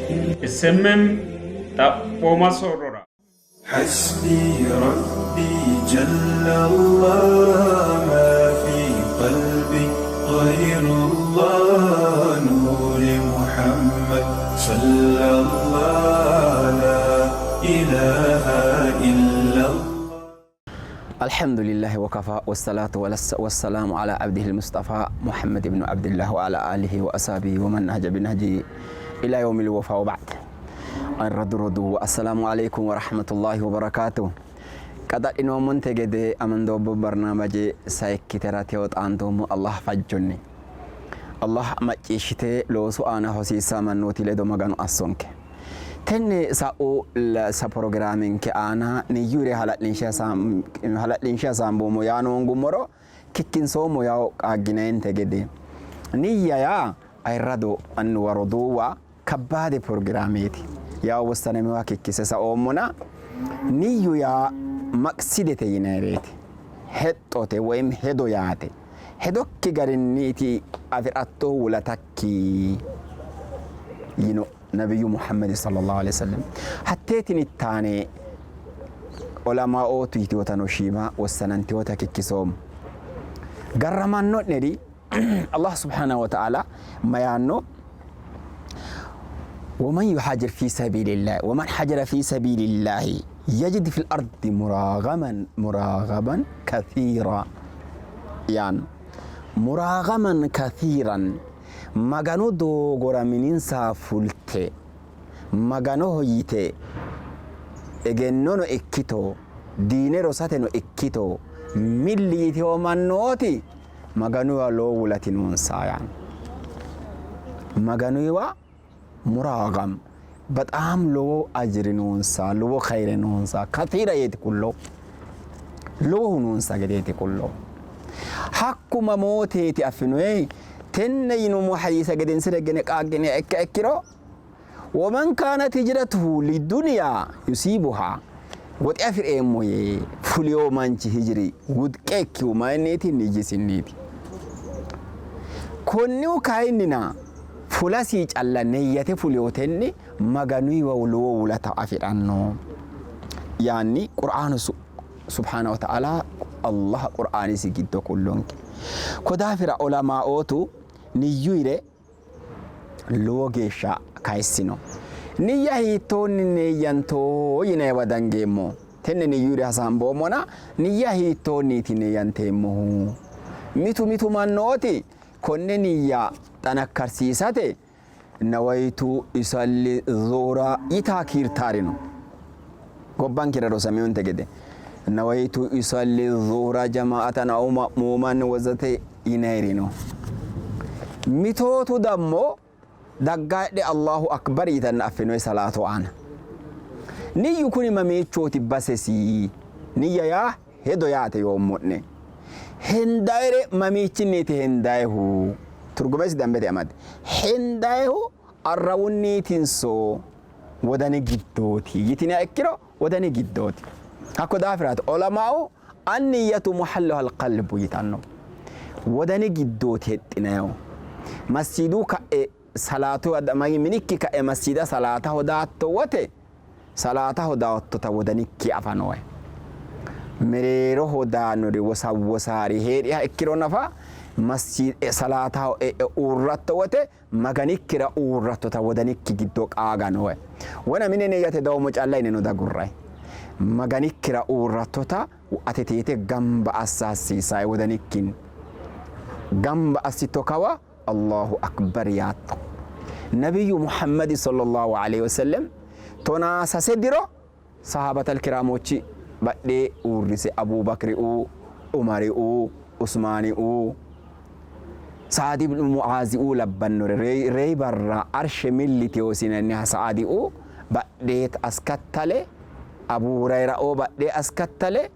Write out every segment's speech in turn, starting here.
SMM xaphooma soorrora. حسبي ربي جل الله ما في قلبي غير الله نور محمد صلى الله لا إله إلا الله. الحمد لله وكفى والصلاة والسلام على عبده المصطفى محمد بن عبد الله وعلى آله وأصحابه ومن نهج بنهجه إلى يوم الوفاء وبعد. Ayirradu roduuwa assalaamu aleykum warahmatullahi wabarakaatu. Qaxadhinoommonte gede amandoommo barnaamaje sayikkitera teyo xaandoommo Allah fajjonni. Allah macciishshite loosu aana hosiissa mannooti ledo Maganu assonke. Tenne sa'u sa pirogiraamenke aana niyyure hala'linshe hasaamboommo yaa noongummoro kikkinsoommo yawo qaagginayinte gede. Niyya yaa ayirrado annuwa roduuwa kabbaade pirogiraameeti. Yawo wossanamiwa kikkise saoommona niyyu yaa maqsidete yinayireeti. Hexxote woyim hedo yaate. Hedokki garinniiti afi'rattohu wulatakki yino Nabiyyu Muhammad sallallahu alaihi wasallam. Hattee tinittaane olamaootu yitiwotano shiima wossanantiwota kikkisoommo. Garramanno'neri Allah subhanahu wa ta'ala mayaanno ومن يهاجر في سبيل الله ومن هاجر في سبيل الله يجد في الأرض مراغما مراغما كثيرا يعني مراغما كثيرا Maganu doogora mininsa fulte Maganoho yite egennono ikkito diine rosateno ikkito milli yitino mannooti Maganuwa lowo wulati noonsa yaanno. Maganuwa muraagam bexaam lowo ajiri noonsa, lowo kayire noonsa, katiira yeeti kullo. Lowohu noonsa gedeeti kullo. Hakku mamooteeti affinoyi? Tenne yinummo hadiisa gedensira gene qaagginiha ikka ikkiro woman kaanat hijratuhu liduniya yusiibuha woxe afi'reemmo yee fuliyo manchi hijiri wudqe ikkihu mayinniiti? Niyyisinniiti. Konnihu kayinnina fulasi calla neyyate fuliyotenni Maganuyiwa lowo wulata afi'ranno yaanni Qur'aanu subhaanahu wa ta'ala Allah Qur'aanisi giddo kullonke. Ko daafira olamaootu niyyuyire lowo geeshsha kayissino. Niyya hiittoonni neeyyanto yinayiwa dangeemmo. Tenne niyyuyire hasaamboommona niyya hiittoonniiti neeyyanteemmohu? Mitu mitu mannooti konne niyya xanakkarsiisate Nawaytu isalli zuhra yitaa kiirtaari no. Gobbankera rosaminonte gede Nawaytu isalli zuhra jamaatan aw ma'muuman wozate yinayiri no. Mitootu dammo daggaadhe Allahu akbar yitanna affinoyi salaatu aana. Niyyu kuni mamiichooti basesi? Niyya yaa hedo yaate yoommo'ne. Hendayire mamiichinniiti hendayihu? Turgumesi dambete amadi. Hendayihu arrawunniitinso wodani giddooti yitiniha ikkiro wodani giddooti. Hakko daafiraati ulama'u anniyatu muhalluha alqalbu yitanno. Wodani giddooti hexxinayihu. Masjidu ka'e salaatu minikki ka'e masjida salaataho daatto wote Salaataho daattota wodanikki afa noohe. Mereeroho daannori wosawosaari hee'riha ikkiro nafa, salaataho e'e uurratto wote Maganikkira uurrattota wodanikki giddo qaaga noohe. Wona mine neyyate dawommo calla yineno dagurrayi. Maganikkira uurrattota ateteete gamba assa hasiissahe wodanikkinni. Gamba assitto kawa Allahu Akbar yaatto. Nabiyyu Muhammadi sallallahu alaihi wasallam 13 diro sahabatal kiraamochi badhee uurrise Abu Bakri'uu, Umari'uu, Usmaani'uu, Sa'ad ibn Mu'aazi'uu labbannore reyi barra arshe milliteyosi yinanniha Sa'adi'uu badhee askattale Abu Hurayra'oo badhee askattale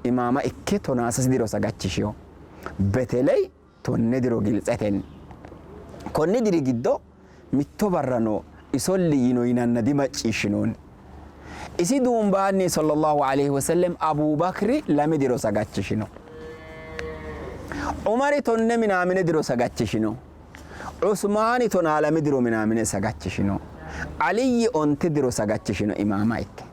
imaama ikke 13 diro sagachishino. Beteley tonne diro Giltsetenni. Konni diri giddo mitto barrano isolli yino yinanna dimacciishshinoonni. Isi duumbaanni sallallahu aleyhi wosellem Abubakri lame diro sagachishino. Umari tonne minaamine diro sagachishino. Usmaani 12 diro minaamine sagachishino. Aliyyi 10 diro sagachishino imaama ikke.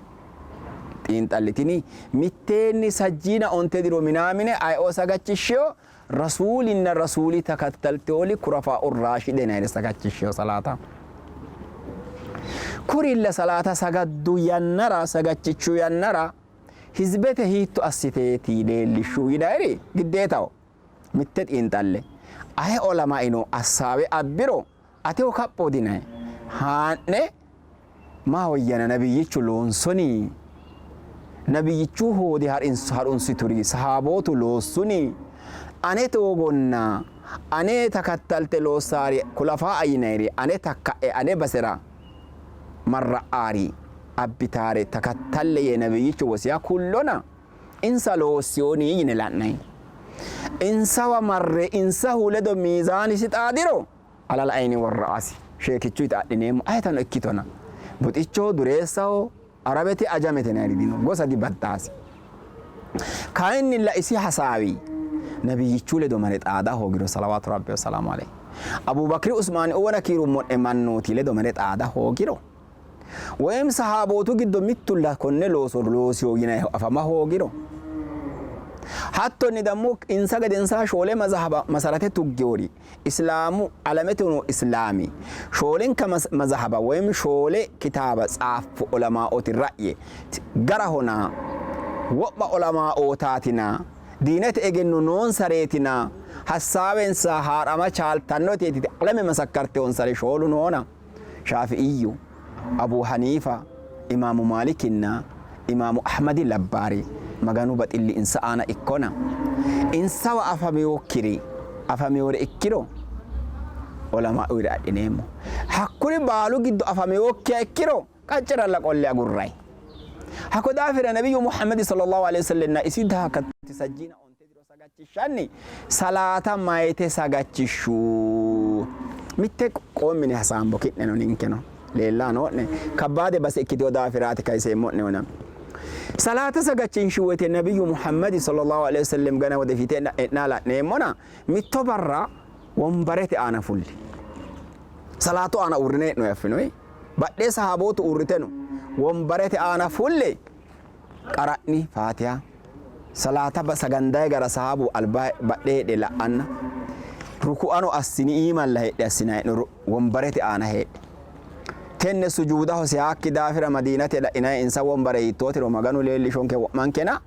Xiinxallitini mitteenni sajjiina 10 diro minaamine ayeoo sagachishshiyo? Rasuulinna Rasuuli takattalteoli kurafaa'ur raashide yinayire sagachishshiyo salaata. Kurilla salaata sagaddu yannara sagachichu yannara hizibete hiitto assiteeti leellishshu yinayiri giddeetaho. Mitte xiinxalle aye olamaino assaawe abbiro ateho kapho dinayi haa'ne maahoyyana nabiyyichu loonsoni nabiyyichu hoode harunsituri sahaabootu loossuni ane toogonna ane takattalte loossaari kulafaa yinayiri ane takka'e ane basera marra'aari abbitaare takattalle yee nabiyyichu wosiya kullona insa loossiyoni yine la'nayi. Insawa marre insahu ledo miizaanisi xaadiro alal ayni warra'asi sheekichu yite adhineemmo ayetano ikkitona buxichoho dureessaho arabete ajamete yinayiri dino gosa dibaddaasi. Kayinnilla isi hasaawi nabiyyichu ledo mare xaada hoogiro salawaatu rabbi wasalaamu alayhi. Abubakiri Usmaani wona kiirummo'ne mannooti ledo mare xaada hoogiro woyim sahaabootu giddo mittulla konne looso loosiyo yinayihu afama hoogiro hattonni dammo insa gedensaa shoole mazahaba masarate tuggeori islaamu alamete noo islaami shoolenka mazahaba woyim shoole kitaaba tsaaffu olamaa'ooti ra'ye garahona wo'ma olamaa'ootaatina diinete egenno noonsareetina hassaawensa haa'rama chaaltannoteeti alame masakkarteonsare shoolu noona Shaafi'iyyu, Abu Haniifa, Imaamu Maalikinna Imaamu Ahmadi labbaari Maganu baxilli insa aana ikkona. Insawa afaminokkiri afamewore ikkiro olamaa'uire adhineemmo. Hakkuri baalu giddo afamewokkiha ikkiro qacciralla qolle agurray. Hakko daafira Nabiyyu Muhammadi sallallahu alaihi wasallam isi daakatti sajjiina onte diro sagachishshanni salaata mayite sagachishshu. Mitte qoommine hasaambo ki'neno ninkeno leellaa noo'ne kabbaade base ikkitino daafiraati kayiseemmo'nehuna. Salaata sagachinshi woyte Nabiyyu Muhammadi sallallahu alaihi wasallam gana wodefite e'naa la'neemmona mitto barra wombarete aana fulli. Salaatu aana uurrine hee'noyi affinoyi. Badhee sahaabootu uurrite no. Wombarete aana fulle qara'ni Faatiha salaata sagandayi gara sahaabu alba badhee heedhe la'anna ruku'ano assini iimalla heedhe assina hee'no wombarete aana heedhe. Tenne sujuudaho seyaakki daafira Madiinate la'inayi insa wombare hiittootiro Maganu leellishonke wo'mankena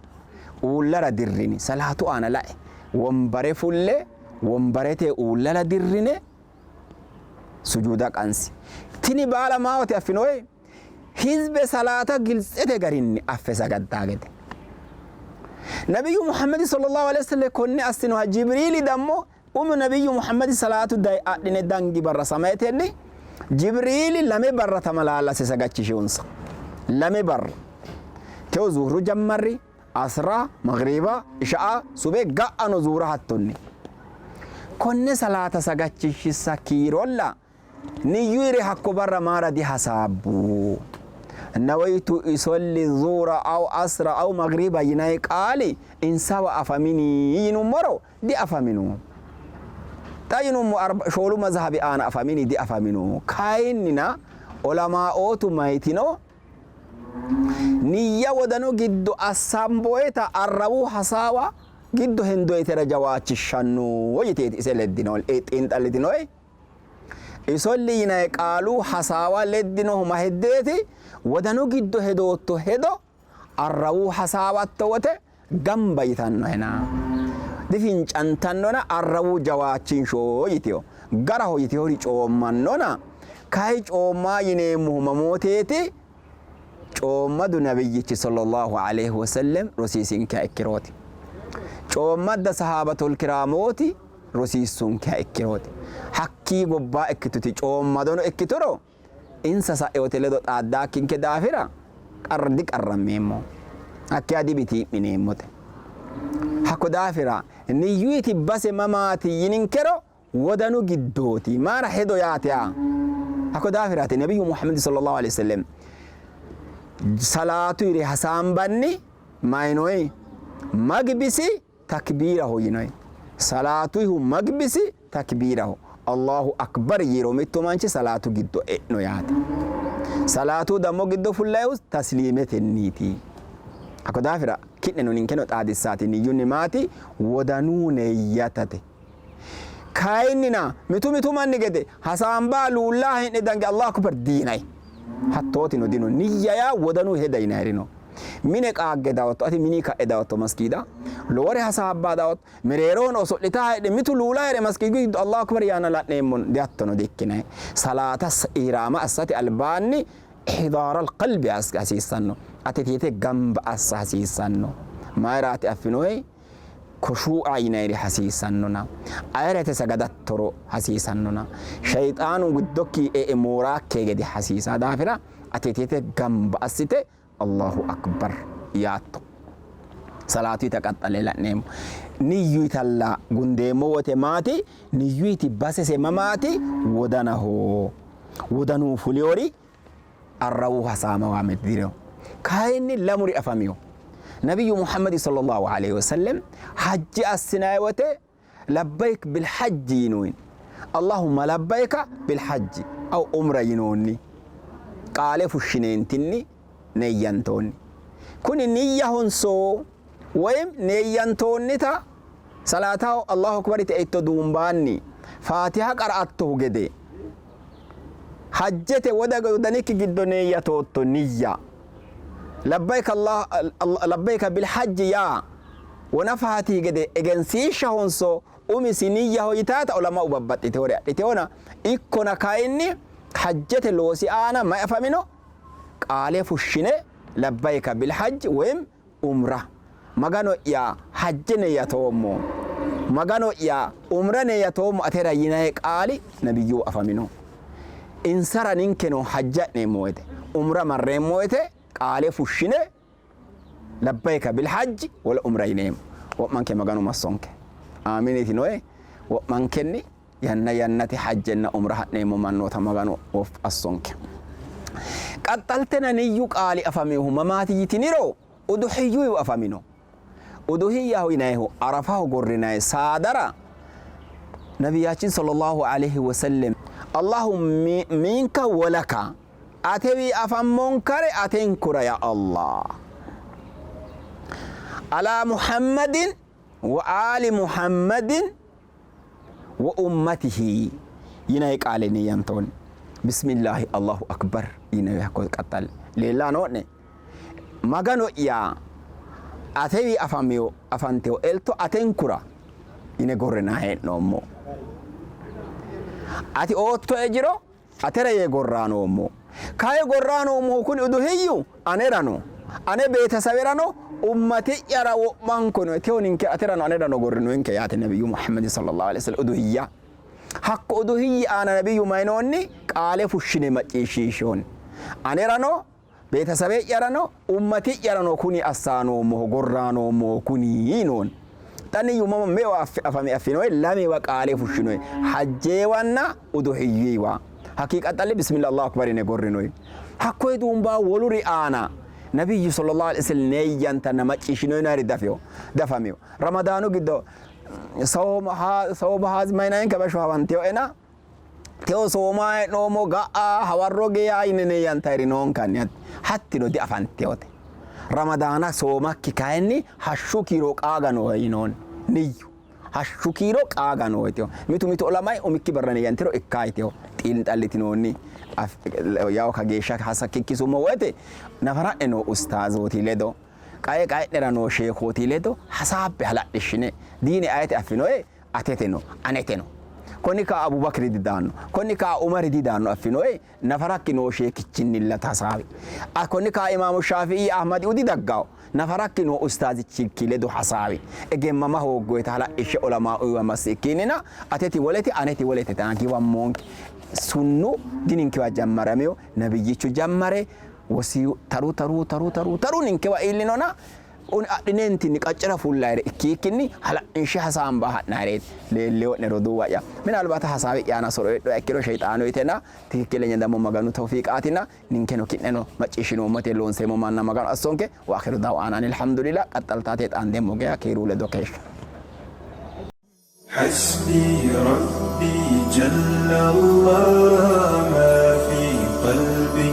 uullara dirrini salaatu aana la'e wombare fulle wombarete uullara dirrine sujuuda qansi. Tini baala maahote affinoyi? Hizbe salaata giltsete garinni affe sagaddaa gede. Nabiyyu Muhammadi sallallahu alaihi wasallam konne assinoha Jibriili dammo umu Nabiyyu Muhammadi salaatu dayi adhine dangi barra samayetenni Jibriili lame barra tamalaalase sagachishiyonsa. Lame barra. Teo zuhru jammarri, asra, maghriba, isha'a, sube ga'ano zuura hattonni. Konne salaata sagachishissa kiirolla niyyuire hakko barra maara dihasaabbu. Nawaytu isolli zuura aw asra aw maghriba yinayi qaali insawa afamini yinummoro diafamino. Xa yinummo shoolu mazhabi aana afamini diafamino. Kayinnina olamaa'ootu mayitino niyya wodanu giddo assamboyeta arrawu hasaawa giddo hendoyetera jawaachishshanno yiteeti ise leddino xiinxallitinoe. Isolli yinayi qaalu hasaawa leddinohu ma heddeeti? Wodanu giddo hedootto hedo arrawu hasaawatto wote gamba yitannohena difincantannona arrawu jawaachinsho yitiyo. Garaho yitihori coommannona kayi coommaa yineemmohu mamooteeti? Coommadu nabiyyichi sallallahu alaihi wasallam rosiisinkeha ikkirooti. Coommadda sahaabatul kiraamooti rosiissunkeha ikkirooti. Hakkii gobbaa ikkituti coommadono ikkituro insa sa'eote ledo xaaddaakkinke daafira diqarrammeemmo. Hakkiya dibitii'mineemmote. Hakko daafira niyyuiti base mamaati yininkero wodanu giddooti. Maara hedo yaate yaa. Hakko daafiraati Nabiyyu Muhammad sallallahu alaihi wasallam salaatu yire hasaambanni mayinoyi magbisi takbiiraho yinoyi. Salaatuihu magbisi takbiiraho. Allahu akbar yiiro mittu manchi salaatu giddo e'no yaate. Salaatu dammo giddo fullayihu tasliimetenniiti. Hakko daafira ki'neno ninkeno xaadissaati niyyunni maati wodanuu neeyyatate. Kayinnina mitu mitu manni gede hasaambaa luullaa hee'ne dange Allahu akbar diinay. Hattootino dino. Niyya yaa wodanu heda yinayirino. Mine qaagge dawotto, ati mini ka'e dawotto maskiida. Lowore hasaabbaa dawotto. Mereerohono oso'litaa heedhe mitu luulaa hee're maskiidu giddo Allahu akbar yaanna la'neemmo. Dihattono dikkinay. Salaata ihraama assate albaanni ihdaara alqalbi hasiissanno. Ateteete gamba assa hasiissanno. Mayiraati affinohe? Khushuu'a yinayiri hasiissannona. Ayirete sagadattoro hasiisannona. Shayixaanu giddokki e'e mooraakke gede hasiisa daafira ateteete gamba assite Allahu akbar yaatto. Salaatuyita qaxxale la'neemmo. Niyyuyitalla gundeemmo wote maati? Niyyuyiti basese mamaati? Wodanaho. Wodanuu fuliyori arrawu hasaamawa meddirino. Kayinni lamuri afamino. Nabiyyu Muhammadi sallallahu alaihi wasallam hajji assinayi wote labbayk bil hajji yinoonni. Allahumma labbayka bil hajji aw umra yinoonni. Qaale fushshineentinni neeyyantoonni. Kuni niyyahonso woyim neeyyantoonnita salaataho Allahu akbar yite eitto duumbaanni Faatiha qara'attohu gede hajjete wodanikki giddo neeyyatootto niyya labbayka Allah labbayka bil hajji yaa wona faatihi gede egensiishshahonso umisi niyyaho yitaata ulama'u babbaxxitewore adhitewona ikkona kayinni hajjete loosi aana may afamino qaale fushshine labbayka bil hajji woyim umra Magano'ya hajje neyyatoommo Magano'ya umra neyyatoommo atera yinayi qaali nabiyyu afamino. Insara ninkeno hajje ha'neemmo woyte umra marreemmo woyte qaale fushshine labbayka bil hajji wol umra yineemmo. Wo'manke Maganu massonke. Aamiin yitinoe wo'mankenni yanna yannate hajjenna umra ha'neemmo mannoota Maganu assonke. Qaxxaltena niyyu qaali afaminohu mamaati yitiniro uduhiyyuyiwa afamino. Uduhiyyaho yinayihu Arafaho gorrinayi saadara Nabiyyaachin sallallahu alaihi wasallam Allahu minka wolaka atewi afammonkare atenkura ya Allah ala Muhammadin wa ali Muhammadin wa ummatihi yinayi qaale niyyantoonni. Bismillahi Allahu akbar yinayi hakko qaxxalle leellaa noo'ne. Magano'ya atewi afamio afanteo elto atenkura yine gorrina hee'noommo. Ati oottoe jiro atera yee gorraa noommo. Kayi gorraa noommohu kuni uduhiyyu anerano ane beetesawerano ummati'yara wo'mankono tewo ninke aterano anerano gorrinoyinke yaate nabiyyu Muhammadi sallallahu alaihi wasallam uduhiyya. Hakko uduhiyyi aana nabiyyu mayinoonni qaale fushshine macciishshiishoonni. Anerano beetesawe'yarano ummati'yarano kuni assaa noommoho gorraa noommoho kuni yinoonni. Xa niyyu mama mewa afame affinoye lamewa qaale fushshinoye hajjeewanna uduhiyyiwa. Hakkii qaxxalle bismillah Allahu akbar yine gorrinoyi. Hakkoye duumbaa woluri aana nabiyyu sallallahu alaihi wasallam neeyyantanna macciishshinoyinari dafeo dafameo. Ramadaanu giddo sooma haaz mayinayinke basho hawanteyo ena teo sooma hee'noommo ga'a hawarro geya yine neeyyantayiri noonkanni hattino diafanteyote. Ramadaana soomakki kayinni hashshu kiiro qaaga noohe yinoonni niyyu. Hashshu kiiro qaaga nooyiteho. Mitu mitu olamay umikki barra neeyyantiro ikkaayiteho. Xiinxallitinoonni yawo kageeshsha hasa kikkisummo woyte nafara'ne noo ustaazooti ledo qae qae'nera noo sheekooti ledo hasaabbe hala'lishshine diine ayete affinoe ateteno aneteno. Konni ka'a Abubakiri didaanno, konni ka'a Umari didaanno affinoe nafarakki noo sheekichinnilla hasaawi. Konni ka'a Imaamu Shaafi'i Ahmadi udi daggawo nafarakki noo ustaazichikki ledo hasaawi. Egemmama hooggoyta hala'lishshe olamaa'uyiwa massi ikkinnina ateti wolete aneti wolete tana giwammoonke. Sunnu dininkewa jammarameo nabiyyichu jammare wosiyu taru taru taru taru taru ninkewa iillinona adhineentinni qaccera fullayre ikkiikkinni hala'linshe hasaamba ha'nayireeti leellewo'ne roduuwa'ya. Minaalbaata hasaawi'ya aana soro heedhuha ikkiro sheyixaanu yitena tikikkilenya dammo Maganu tawfiiqaatina ninkeno ki'neno macciishshinoommote loonseemmo manna Maganu assonke. Wa akhiru da'waana anil hamdulillah qaxxaltaate xaandeemmo geya keeru ledo keeshsho. حسبي ربي جل الله ما في قلبي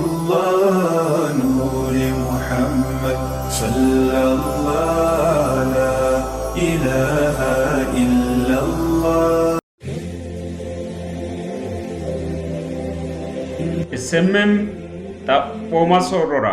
الله نور محمد صلى الله لا إله إلا الله. SMM Xaphooma soorrora.